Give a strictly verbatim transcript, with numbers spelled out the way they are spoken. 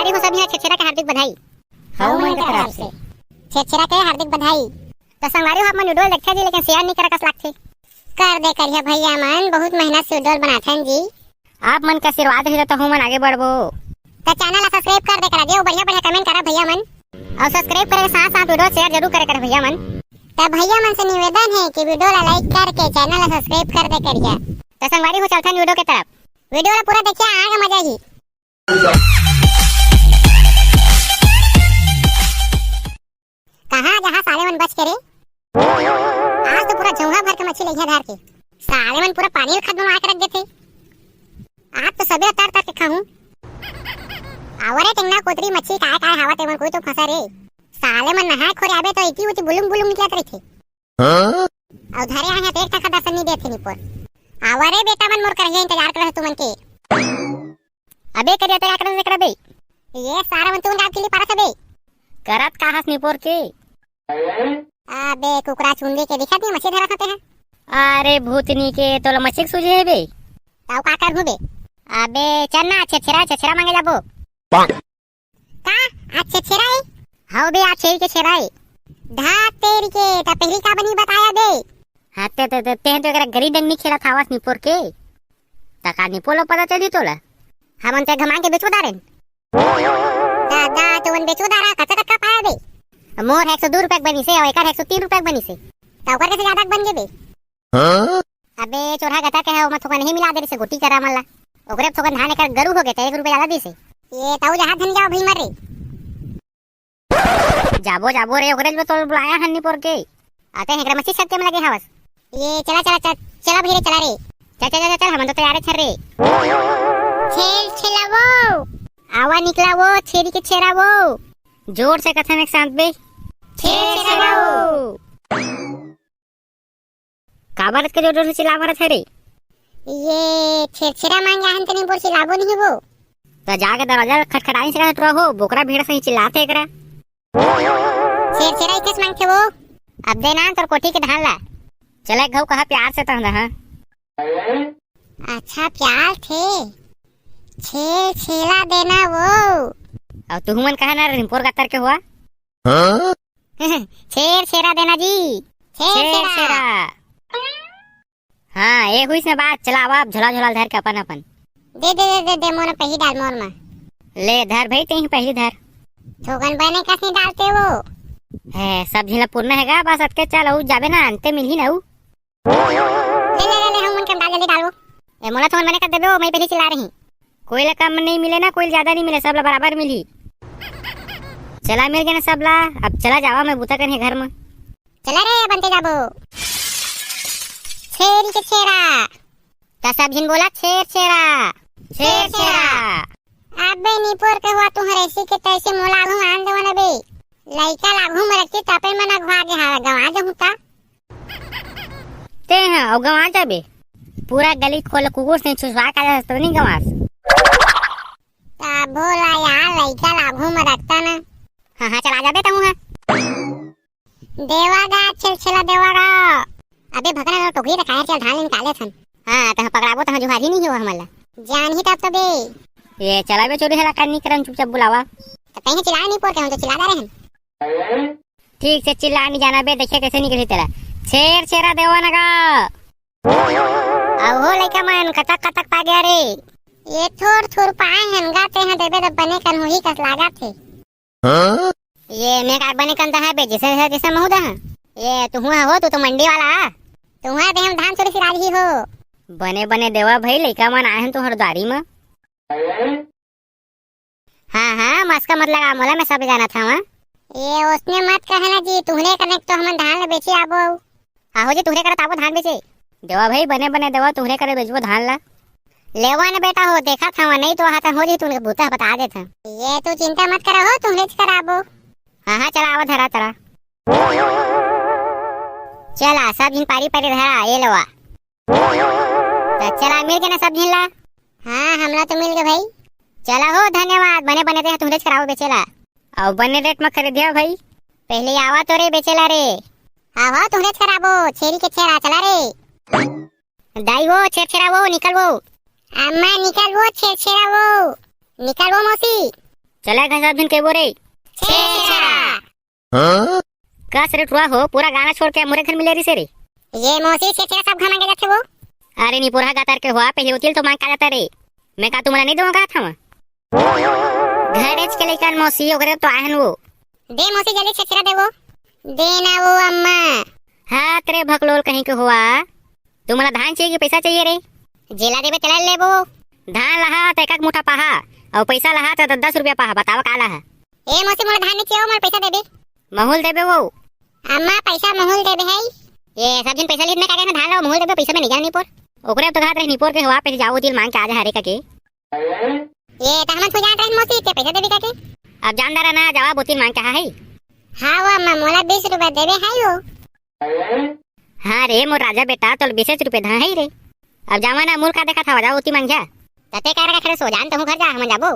देखो सब यहाँ छेरछेरा के हार्दिक बधाई। हाँ, मन के तरफ से। छेरछेरा के हार्दिक बधाई। तो संगवारी हो, आप मन वीडियो देखथे जी, लेकिन share नहीं करे कस लागथे। कर दे करिहा भैया मन, बहुत मेहनत से वीडियो बनाथन जी। आप मन के आशीर्वाद ही तो हमन आगे बढ़बो। तो channel ला subscribe कर दे करा जे, बढ़िया बढ़िया comment करा भैया मन। और subscribe करे के साथ साथ वीडियो share जरूर करे करा भैया मन। तो भैया मन से निवेदन है कि वीडियो ला like करके channel ला subscribe कर दे करिहा। तो संगवारी हो, चलथन वीडियो के तरफ। वीडियो ला पूरा देखिहा, आगे मजा ही। कहाँ जहाँ साले मन बच के रे। आज तो पूरा झौंहा भर के मछली लइहा धर के। साले मन पूरा पानी ल खत बनवा के रख देथे। आज तो सबेरे तर तर के खाहूं। आवा रे टेंगना कोतरी मछली काय काय हावत एमन, कोई तो फंसा रे। साले मन नहाए खोरे आबे तो इति उति बुलुंग बुलुंग निकलत रहिथे। हाँ? अउ धरे आहे तो एक ठा दर्शन नहीं देथे निपोर। आवा रे बेटा मन, मोर करहिया इंतजार करत हे तुमन के। अबे करिया तेरा करन से करबे। ये सारा मन तुमन गाँव के लिए पारत हबे। करत का हस निपोर के? अबे कुकरा चुंदी के दिखत नहीं मछली धरत हते हैं। अरे भूतनी के, तोला मछली के सूझे हे बे? ताऊ का करहूं बे? अबे चल ना, छेरछेरा, छेरछेरा मांगे जाबो। का? आज छेरछेरा ए? हव बे, आज छेरी के छेरा ए। धा तेरी के, त पहिली का बनी बताया बे? हाँ, ते, ते, ते, तें तो एकरा गरी डंगनी खेलत हावस निपोर के। त का निपोर ला पता चली तोला? हमन ते घमान के बेचबो दारेन। दादा, तुमन बेचबो दारा, कतका, कतका पाया बे? मोर एक सौ दू रुपया के बनिसे, अउ एकर एक सौ तीन रुपया के बनिसे। त ओकर कैसे ज्यादा के बन गे बे? हाँ? अबे चोरहा गतर के हे, ओमा थोकन ही मिला दे रिसे गोटी करा मन ला। ओकरे थोकन धान एकर गरू हो गे, त एक रुपया ज्यादा दिसे। ये ताऊ जहाँ धन जाओ भई मर रे। जाबो, जाबो रे, ओकरे जो तोर बुलाया हन निपोर के। आते हैं, एकरा मछली छक्के में लगे हवस। ये चला, चला, चला, चला भई रे, चला रे। चल, चल, चल, चल, हमन तो तैयार है छर रे। छेर छेला वो। आवा निकला वो, छेरी के छेरा वो। जोर से कथन एक साथ बे। छेर छेरा वो। काबर अतका जोर जोर से चिल्ला मारत हे रे? ये छेरछेरा मांगे आहन त निपोर चिल्लाबो नहीं वो। त जाके दरवाजा खटखटाई से कहा टुरा हो, बोकरा भेड़ सही चिल्लाथे एकरा। छेरछेरा इकेस मांगथे वो। अब देना तोर कोठी के धान ला। चले घऊ कहा प्यार से तहन, हाँ। अच्छा प्यार थे। छेरछेरा देना वो। अब तुहू मन कहा ना रिम्पोर गतर के हुआ। हाँ? छेरछेरा देना जी। छेरछेरा। छेरछेरा। हाँ, ए हुई से बात, चला आवा अब झोला झोला धर के अपन अपन। दे, दे, दे, दे, दे, मोर पहिली डाल मोर मा। ले धर भई, तें ही पहिली धर। थोकन बने कस नहीं डालते वो। है, सब झिला पुरना है गा, बस अतके चल, अउ जाबे ना, अंते मिलही ना उ। ले, ले, ले, ले, हम मन के डाल, जल्दी डाल वो। ए, मोला थोकन बने कर देबे वो, मैं पहिली चिल्ला रही। कोई ला कम नहीं मिले ना, कोई ला ज्यादा नहीं मिले, सब ला बराबर मिलही। चला मिल गे ना सब ला, अब चला जावा मैं बूता करही घर मा। चला रे, बनते जाबो। छेरी के छेरा। त सब झिन बोला छेरछेरा। छेरछेरा। अबे निपोर के हुआ तुहर ऐसी के तैसी मोला आघू आन देवन अबे। लइका लागू में रखती तपे मन अघवा के हाल गवा जहूं ता। ते ह, अउ गंवा जाबे। पूरा गली खोल कुकुर से छुसवा का जास तो नहीं गंवास। तभो ला यार लइका लागू में रखता ना। हाँ, हाँ, चला जाबे तहूँ हा। देवा गा, छेरछेरा देवा गा। अबे भगना ना टोकरी रखा है, चल धान निकाले थन। हाँ, तह पकड़ाबो तह जुहारी नहीं हो हमला। जान ही तब तो बे। ये चला बे चोरी हला करनी करन चुपचाप बुलावा। तो कहीं चिल्ला नहीं पोर के हम तो चिल्ला रहे हैं। ठीक से चिल्ला नहीं जाना बे, देखिए कैसे निकली तेरा। छेरछेरा देवा नगा। अहो लइका मन, कतक कतक पा गया रे? ये थोर थोर पाए हन गा, तेहा देबे त बने कन होही कस लागत हे। हाँ? ये मैं का बने कन दहा बे, जैसे है जैसे महू दहा। ये तुहू हो, तू तो मंडी वाला। तुहू देहम धान चोरी सिराल ही हो। बने बने देवा भाई, लइका मन आए हन तुहर द्वारी म। हाँ, हाँ, मस्का मत लगा मोला, मैं सब जानत हवं। ये ओसने मत कहना जी, तुहरे कने तो हमन धान ल बेचे आबो। आहो जी, तुहरे करा ताबो धान बेचे। देवा भाई, बने बने देवा, तुहरे करा बेचबो धान ला। लेवा न बेटा हो, देखत हवं, नहीं तो हाथ हो जी, तुमके बूता बता देत हवं। ये तू चिंता मत करा हो, तुहरे च कराबो। हाँ, हाँ, चला आवा धरा तरा। चला, सब झिन पारी पारी धरा, ये लेवा। त चला, मिल गे ना सब झिन ला? हाँ, हमला तो मिल गे भाई। चला हो, धन्यवाद। बने बने दे, तुहरेच कराओ बेचेला। अउ बने रेट म खरीदिया भाई। पहले आवा तो रे बेचेला रे। हाँ हो, तुहरेच कराबो, छेरी के छेरा, चला रे। दाई वो, छेरछेरा वो, निकल वो। अम्मा, निकल वो, छेरछेरा वो। निकल वो, मौसी। चला घर सब झन कहिबो रे। छेरछेरा। कस रे टुरा हो, पूरा गाना छोड़ के मोरे घर मिले रिसे रे। ए मौसी, छेरछेरा सब घर मांगे जाथे वो। अरे निपोरहा गातर के होवा, पहली ओती ल तो मांग के आ जाता रे। मैं का तुमला नहीं दूंगा कहा था मैं? घरेच के लइकन मौसी, ओकरे तो आहन वो। दे मौसी, जल्दी छेरछेरा दे वो। दे ना वो अम्मा। हाँ, तेरे भकलोल कहीं के होवा। तुमला धान चाहिए कि पैसा चाहिए रे? जेला देबे तेला लेबो। धान लहा त एक एक मुठा पाहा, अउ पैसा लहा त दस दस रुपया पाहा। बतावा का लहा? ए मौसी, मोला धान नहीं चाहिए, मोला पैसा देबे। महूल देबे वो। अम्मा, पैसा महूल देबे है। ए सब झन पैसा लेत ना का कहना, धान ला महूल देबे, पैसा में नहीं जान निपोर। ओकरे अब तो घात रही निपोर के होवा, पैसे जाओ दिल मांग के आ जा हरे का के। ए त हमन तो जान रहे मौसी के पैसा देबे का के। अब जानदार है ना, जावा बोतिल मांग के हा है। हाँ वो अम्मा, मोला बीस रुपया देबे है वो। हाँ रे मोर राजा बेटा, तोल बीसेच रुपये धन है रे। अब जावा ना, मूल का देखा था, जाओ ओती मांग जा। तते कह रखा खरे सो जान, तहूँ घर जा, हमन जाबो।